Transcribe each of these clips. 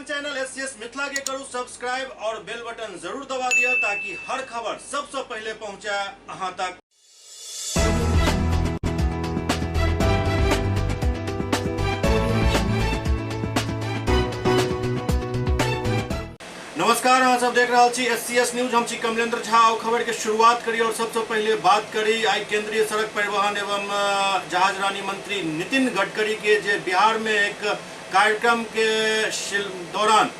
अपन channel SCS Mithila के करू सब्सक्राइब और बेल बटन जरूर दबा दिया ताकि हर खबर सबसे पहले पहुंचे अहां तक। नमस्कार, अहाँ सब देख रहा छी एससीएस न्यूज। हम छी कमलेंद्र झा। और खबर के शुरुआत करी और सबसे पहले बात करी आई केंद्रीय सड़क परिवहन एवं जहाजरानी मंत्री नितिन गडकरी के जे बिहार में एक कार्यक्रम के दौरान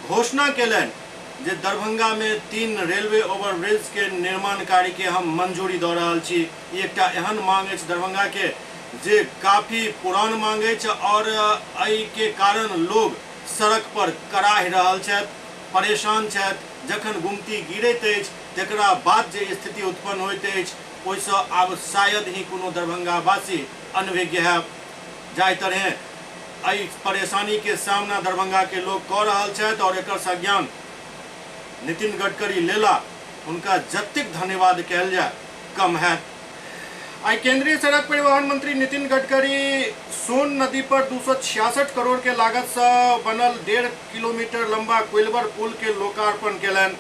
घोषणा केलनि जे दरभंगा में 3 रेलवे ओवरब्रिज के निर्माण कार्य के हम मंजूरी दऽ रहल छी। ई एकटा एहन मांग अछि दरभंगा के जे काफी पुरान मांग अछि और एहि के कारण लोग सड़क पर कराहि रहल छथि, परेशान छथि। जखन गुमती गिरैत अछि तकरा बाद जे स्थिति उत्पन्न होइत अछि ओहिसँ आब शायद ही कोनो दरभंगावासी अनभिज्ञ हैब। जाहि तरहे एहि परेशानी के सामना दरभंगा के लोग कऽ रहल छथि और एकर संज्ञान नितिन गडकरी लेला, हुनका जतेक धन्यवाद कयल जाय कम है। आई केंद्रीय सड़क परिवहन मंत्री नितिन गडकरी सोन नदी पर 266 करोड़ के लागत से बनल 1.5 किलोमीटर लंबा कोइलवर पुल के लोकार्पण केलनि।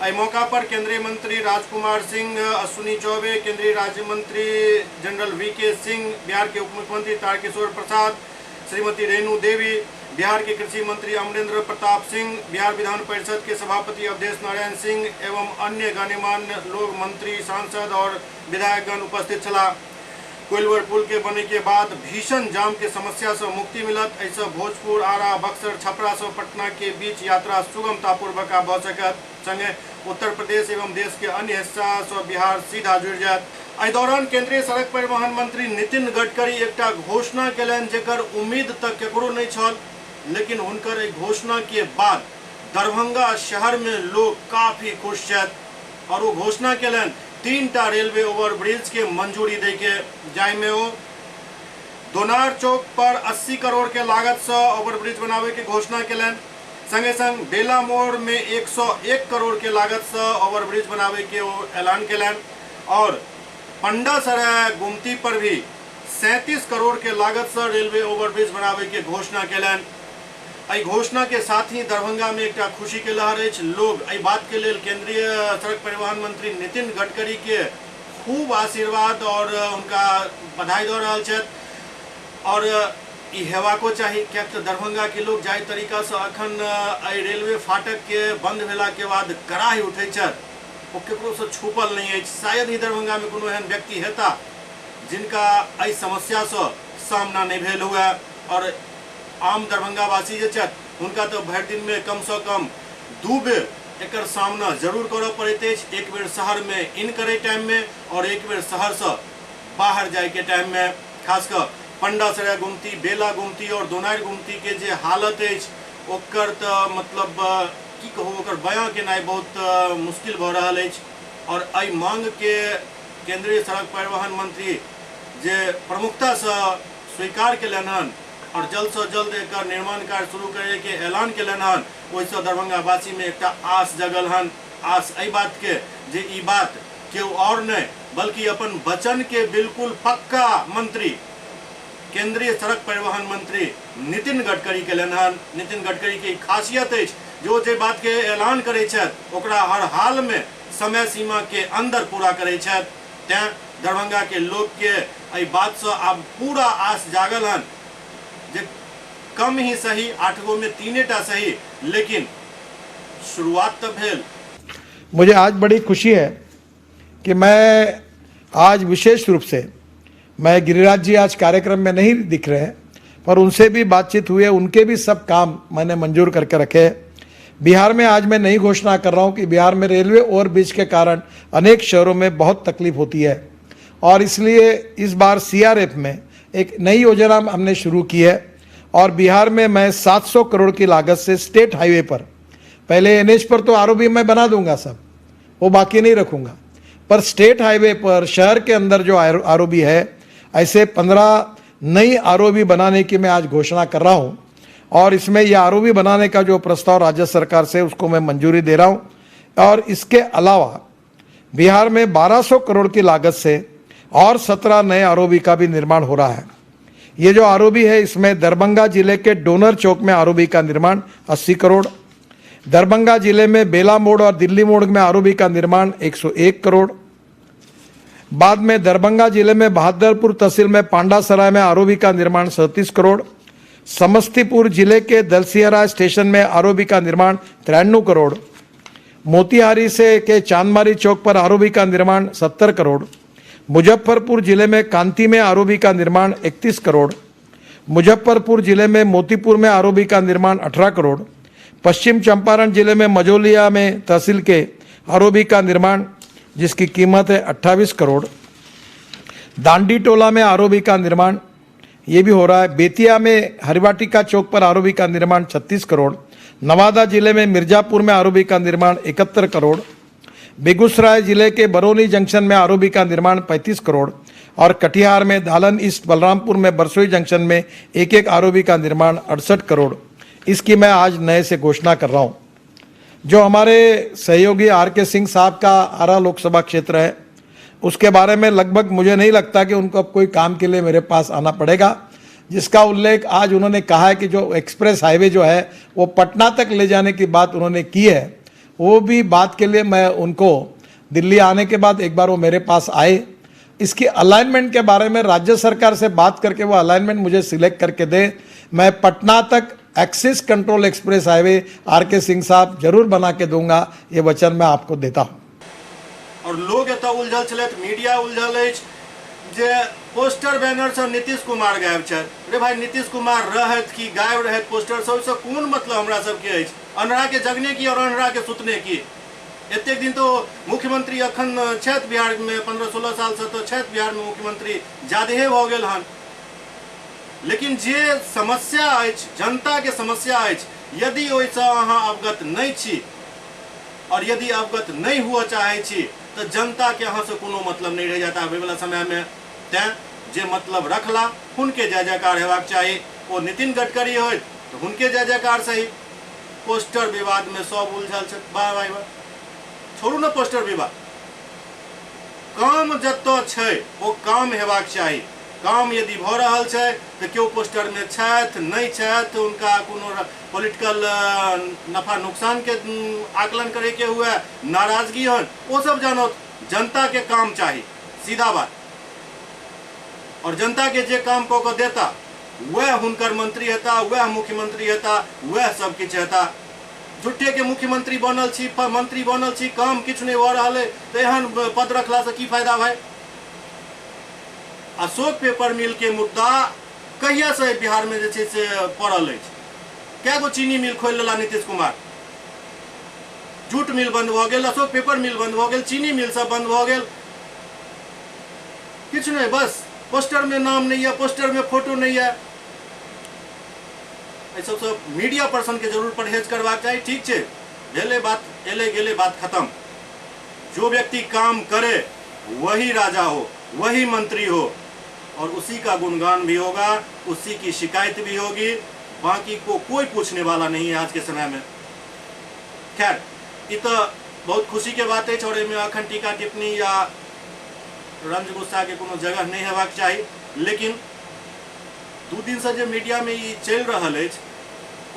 एहि मौका पर केंद्रीय मंत्री राजकुमार सिंह, अश्विनी चौबे, केंद्रीय राज्य मंत्री जनरल वी.के. सिंह, बिहार के उपमुख्यमंत्री तारकिशोर प्रसाद, श्रीमती रेणु देवी, बिहार के कृषि मंत्री अमरेंद्र प्रताप सिंह, बिहार विधान परिषद के सभापति अवधेश नारायण सिंह एवं अन्य गण्यमान्य लोग, मंत्री, सांसद और विधायकगण उपस्थित छलाह। कोइलवर पुल के बने के बाद भीषण जाम के समस्या से मुक्ति मिलत। एहिसँ भोजपुर, आरा, बक्सर, छपरा से पटना के बीच यात्रा सुगमतापूर्वक आब भऽ सकत। संगे उत्तर प्रदेश एवं देश के अन्य हिस्सा से बिहार सीधा जुड़ि जायत। एहि दौरान केंद्रीय सड़क परिवहन मंत्री नितिन गडकरी एकटा घोषणा केलनि जेकर उम्मीद तक केकरो नहि छल, लेकिन हुनकर एहि घोषणा के बाद दरभंगा शहर में लोग काफी खुश छथि। और वो घोषणा केलनि 3टा रेलवे ओवरब्रिज के मंजूरी दै के, जाहिमे ओ दोनार चौक पर 80 करोड़ के लागत से ओवरब्रिज बनावे के घोषणा केलनि। संगे संग बेला मोड़ में 101 करोड़ के लागत से ओवरब्रिज बनावे के ओ ऐलान केलनि। और पंडासराय गुमती पर भी 37 करोड़ के लागत से रेलवे ओवरब्रिज बनावे के घोषणा केलनि। एहि घोषणा के साथ ही दरभंगा में एकटा खुशी के लहर अछि। लोग एहि बात के लेल केंद्रीय सड़क परिवहन मंत्री नितिन गडकरी के खूब आशीर्वाद और उनका बधाई दऽ रहल छथि। और ई हेबाको चाही, किएक तऽ दरभंगा के लोग जाहि तरीका से अखन एहि रेलवे फाटक के बंद भेला के बाद कराहि उठै छथि ओ केकरो से छुपल नहि अछि। शायद ही दरभंगा में कोनो एहन व्यक्ति हेता जिनका एहि समस्या से सामना नहि भेल हुए। और आम दरभंगावासी जे छथि हुनका तऽ भरि दिन में कम से कम 2 बेर एकर सामना जरूर करऽ पड़ैत अछि। एक बेर शहर में इन करे टाइम में और एक बेर शहर से बाहर जाय के टाइम में। खास कऽ पंडासराय गुमती, बेला गुमती और दोनारि गुमती के जे हालत अछि ओकर तऽ मतलब की कहू, ओकर बयां केनाइ बहुत मुश्किल भऽ रहल अछि। और एहि मांग के केंद्रीय सड़क परिवहन मंत्री जे प्रमुखता से स्वीकार केलनि हन और जल्द से जल्द एकर निर्माण कार्य शुरू करे के ऐलान केलनि हन, ओहिसँ दरभंगावासी में एकटा आस जगल हन। आस एहि बात के जे ई बात केओ और नहि बल्कि अपन वचन के बिल्कुल पक्का मंत्री केंद्रीय सड़क परिवहन मंत्री नितिन गडकरी केलनि हन। नितिन गडकरी के ई खासियत अछि जे ओ जे बात के ऐलान करै छथि ओकरा हर हाल में समय सीमा के अंदर पूरा करै छथि। तैं दरभंगा के लोग के एहि बात से आब पूरा आस जागल हन जे कम ही सही, 8 गो में 3टा सही, लेकिन शुरुआत तो भेल। मुझे आज बड़ी खुशी है कि मैं आज विशेष रूप से, मैं गिरिराज जी आज कार्यक्रम में नहीं दिख रहे हैं, पर उनसे भी बातचीत हुई है, उनके भी सब काम मैंने मंजूर करके रखे हैं। बिहार में आज मैं नई घोषणा कर रहा हूं कि बिहार में रेलवे ओवरब्रिज के कारण अनेक शहरों में बहुत तकलीफ होती है और इसलिए इस बार सीआरएफ में एक नई योजना हमने शुरू की है। और बिहार में मैं 700 करोड़ की लागत से स्टेट हाईवे पर, पहले एनएच पर तो आरओबी मैं बना दूंगा सब, वो बाकी नहीं रखूंगा, पर स्टेट हाईवे पर शहर के अंदर जो आरओबी है, ऐसे 15 नई आरओबी बनाने की मैं आज घोषणा कर रहा हूँ। और इसमें यह आरओबी बनाने का जो प्रस्ताव राज्य सरकार से, उसको मैं मंजूरी दे रहा हूँ। और इसके अलावा बिहार में 1200 करोड़ की लागत से और 17 नए आरओबी का भी निर्माण हो रहा है। ये जो आरओबी है इसमें दरभंगा जिले के डोनर चौक में आरओबी का निर्माण 80 करोड़, दरभंगा जिले में बेला मोड़ और दिल्ली मोड़ में आरओबी का निर्माण 101 करोड़, बाद में दरभंगा जिले में बहादुरपुर तहसील में पांडासराय में आरओबी का निर्माण 37 करोड़, समस्तीपुर जिले के दलसियरा स्टेशन में आरओबी का निर्माण 93 करोड़, मोतिहारी से के चांदमारी चौक पर आरओबी का निर्माण 70 करोड़, मुजफ्फरपुर जिले में कांती में आरओबी का निर्माण 31 करोड़, मुजफ्फरपुर जिले में मोतीपुर में आरओबी का निर्माण 18 करोड़, पश्चिम चंपारण जिले में मझौलिया में तहसील के आरओबी का निर्माण जिसकी कीमत है 28 करोड़, दांडी टोला में आरओबी का निर्माण ये भी हो रहा है, बेतिया में हरिवाटिका चौक पर आरओबी का निर्माण 36 करोड़, नवादा जिले में मिर्जापुर में आरओबी का निर्माण 71 करोड़, बेगूसराय जिले के बरौनी जंक्शन में आरओबी का निर्माण 35 करोड़ और कटिहार में दालन ईस्ट बलरामपुर में बरसोई जंक्शन में एक एक आरओबी का निर्माण 68 करोड़। इसकी मैं आज नए से घोषणा कर रहा हूँ। जो हमारे सहयोगी are के सिंह साहब का आरा लोकसभा क्षेत्र है उसके बारे में लगभग मुझे नहीं लगता कि उनको अब कोई काम के लिए मेरे पास आना पड़ेगा, जिसका उल्लेख आज उन्होंने कहा है कि जो एक्सप्रेस हाईवे जो है वो पटना तक ले जाने की बात उन्होंने की है, वो भी बात के लिए मैं उनको दिल्ली आने के बाद एक बार वो मेरे पास आए, इसकी अलाइनमेंट के बारे में राज्य सरकार से बात करके वो अलाइनमेंट मुझे सिलेक्ट करके दे। मैं पटना तक access control express highway R K Singh साहब जरूर बना के दूंगा, ये वचन मैं आपको देता हूँ। और लोग एतऽ उलझल छलथि, मीडिया उलझल अछि जे पोस्टर बैनर से नीतीश कुमार गायब छथि। रे भाई, नीतीश कुमार रहथि कि गायब रहथि पोस्टर से, ओहिसँ कोन मतलब हमरा सबके अछि? अन्हरा के जगने की और अन्हरा के सुतने की। एतेक दिन तो मुख्यमंत्री अखन छथि बिहार में, 15-16 साल से तो छथि बिहार में मुख्यमंत्री, ज्यादे भऽ गेल हन। लेकिन जे समस्या अछि, जनता के समस्या अछि, यदि ओहिसँ अहाँ अवगत नहि छी और यदि अवगत नहि हुअ चाहै छी तऽ जनता के अहाँ से कोनो मतलब नहि रहि जायत आबैवला समयमे। तैँ जे मतलब रखला हुनके जय जयकार हेबाक चाही। ओ नितिन गडकरी होइत तऽ हुनके जय जयकार सही। पोस्टर विवादमे सब उलझल छथि। वाह भाई वाह, छोड़ू ने पोस्टर विवाद। काम जतऽ छै ओ काम हेबाक चाही। काम यदि भऽ रहल छै तऽ केओ पोस्टरमे छथि नहि छथि, हुनका कोनो पॉलिटिकल नफा नुकसान के आकलन करैके हुए, नाराजगी हन, ओ सब जानत। जनता के काम चाही, सीधा बात। और जनता के जे काम कऽ के देता वह हुनकर मंत्री हेता, वह मुख्यमंत्री हेता, वह सब किछु हेता। झूठे के मुख्यमंत्री बनल छी, मंत्री बनल छी, काम किछु नहि भऽ रहल है, तऽ एहन पद रखलासँ की फायदा भाई? अशोक पेपर मिल के मुद्दा कहिया से बिहार में जे छै से पड़ल अछि? कए गो चीनी मिल खोलि लेला नीतीश कुमार? जूट मिल बंद भऽ गेल, अशोक पेपर मिल बंद भऽ गेल, चीनी मिल सब बंद भऽ गेल, किछु नहि, बस पोस्टर में नाम नहीं है, पोस्टर में फोटो नहीं है। एहि सबसँ मीडिया पर्सन के जरूर परहेज करबाक चाही। ठीक छै, भेलै बात, एलै गेलै बात खत्म। जो व्यक्ति काम करे वही राजा हो, वही मंत्री हो, और उसी का गुणगान भी होगा, उसी की शिकायत भी होगी, बाकी को कोई पूछने वाला नहीं है आज के समय में। खैर, ई तऽ बहुत खुशी के बात अछि और एहिमे अखन टीका टिप्पणी या रंज गुस्सा के कोनो जगह नहीं हेबाक चाही। लेकिन 2 दिन से जे मीडिया में ई चलि रहल अछि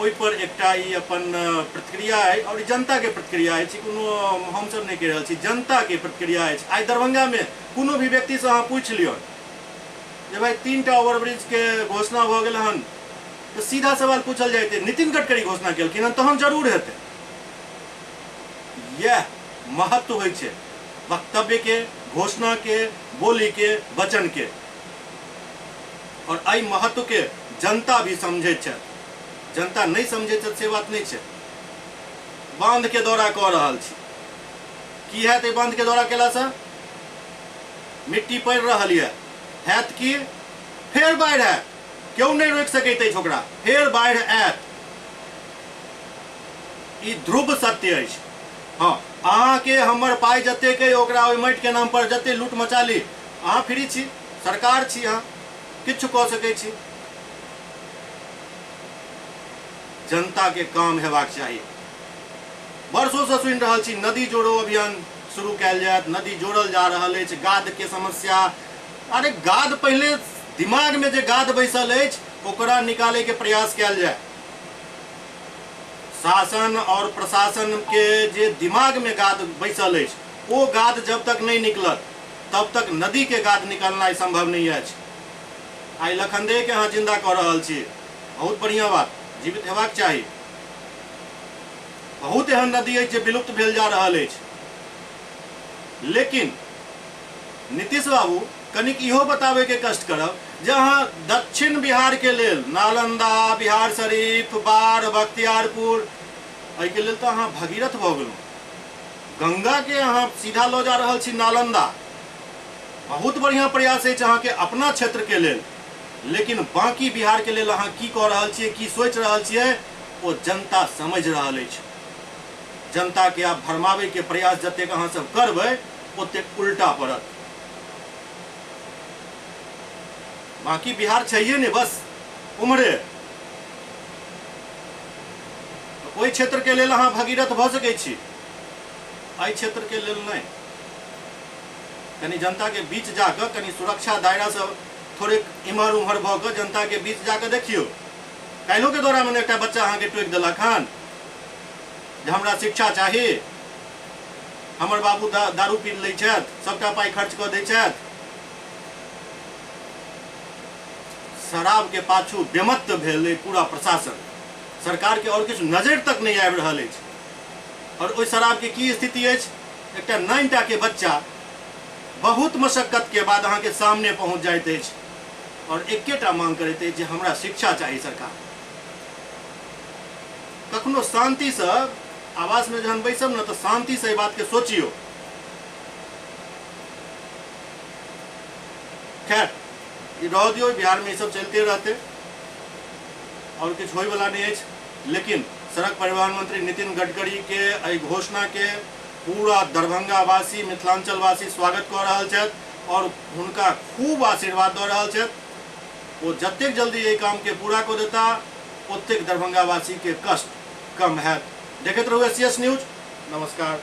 ओहि पर एकटा ई अपन प्रतिक्रिया अइ और जनता के प्रतिक्रिया अछि, कोनो हमसब नहि कहि रहल छी, जनता के प्रतिक्रिया अछि। आइ दरभंगा में कोनो भी व्यक्ति से अहाँ पूछि लियौ जे भाई 3टा ओवरब्रिज के घोषणा भऽ गेल हन, तऽ सीधा सवाल पूछल जाइते नितिन गडकरी घोषणा केलखिन हन तहन जरूर हेतै। यह महत्व होइ छै वक्तव्य के, घोषणा के, बोली के, वचन के, और एहि महत्व के जनता भी समझै छथि। जनता नहीं समझै छथि से बात नहीं छै। बांध के दौरा कऽ रहल छी, की हैत एहि बांध के दौरा केलासँ? मिट्टी पड़ि रहल यऽ, हैत की? फेर बाढ़ि आयत, केओ नहि रोकि सकैत अछि ओकरा, फेर बाढ़ि आयत। ई ध्रुव सत्य अछि। हँ, अहाँके हमर पाइ जतेक अइ ओकरा ओहि माटिके नाम पर जते लूट मचा ली, अहाँ फ्री छी, सरकार छी, अहाँ किछु कऽ सकै छी। जनता के काम हेबाक चाही। वर्षों से सुनि रहल छी नदी जोड़ो अभियान शुरू कयल जायत, नदी जोड़ल जा रहल अछि, गाद के समस्या। अरे गाद पहिले दिमाग में जे गाद बैसल अछि ओकरा निकाले के प्रयास कयल जाय। शासन और प्रशासन के जे दिमाग में गाद बैसल अछि ओ गाद जब तक नहीं निकलत तब तक नदी के गाद निकालना संभव नहीं अछि। आइ लखनदेह के अहाँ जिंदा कऽ रहल छी, बहुत बढ़िया बात, जीवित हेबाक चाही। बहुत एहन नदी अछि जे विलुप्त भेल जा रहल अछि, लेकिन नीतीश बाबू कनिक इहो बताबे के कष्ट करब जे अहाँ दक्षिण बिहार के लेल नालंदा, बिहार शरीफ, बाढ़, बख्तियारपुर एहिके लेल तऽ अहाँ भगीरथ भऽ गेलहुँ। गंगा के अहाँ सीधा लऽ जा रहल छी नालंदा, बहुत बढ़िया प्रयास अछि अहाँके अपना क्षेत्र के लेल, लेकिन बाकी बिहार के लेल अहाँ की कऽ रहल छियै, की सोचि रहल छियै, ओ जनता समझि रहल अछि। जनता के आब भरमाबै के प्रयास जतेक अहाँ सब करबै ओतेक उल्टा पड़त। बाकी बिहार छैहे नहि, बस उम्हरे ओहि क्षेत्र के लेल अहाँ भगीरथ भऽ सकै छी, एहि क्षेत्र के लेल नहि। कनि जनता के बीच जाकऽ, कनि सुरक्षा दायरा से थोड़े इम्हर उम्हर भऽ कऽ जनता के बीच जाकऽ देखियौ। काल्हिओ के दौरान एकटा बच्चा अहाँके टोकि देलक हन जे हमरा शिक्षा चाही, हमर बाबू दारू पी लै छथि, सबटा पाइ खर्च कऽ दै छथि। शराब के पाछू बेमत्त भेल पूरा प्रशासन, सरकार के और किछु नजर तक नहीं आबि रहल अछि। और ओहि शराब के की स्थिति अछि, एकटा 9 टा के बच्चा बहुत मशक्कत के बाद अहाँके सामने पहुँच जाइत अछि और एकेटा मांग करैत अछि जे हमरा शिक्षा चाही सरकार। कखनो शांति से आवास में जहन बैसब ने तऽ शांति से एहि बात के सोचियो। खैर ई रह दियौ, बिहार में ई सब चलते रहते और किछु होय वाला नहीं अछि। लेकिन सड़क परिवहन मंत्री नितिन गडकरी के एहि घोषणा के पूरा दरभंगा वासी, मिथिलांचल वासी स्वागत कऽ रहल छथि और हुनका खूब आशीर्वाद दऽ रहल छथि। ओ जतेक जल्दी एहि काम के पूरा कऽ देता ओतेक दरभंगा वासी के कष्ट कम हैत। देखैत रहू एससीएस न्यूज। नमस्कार।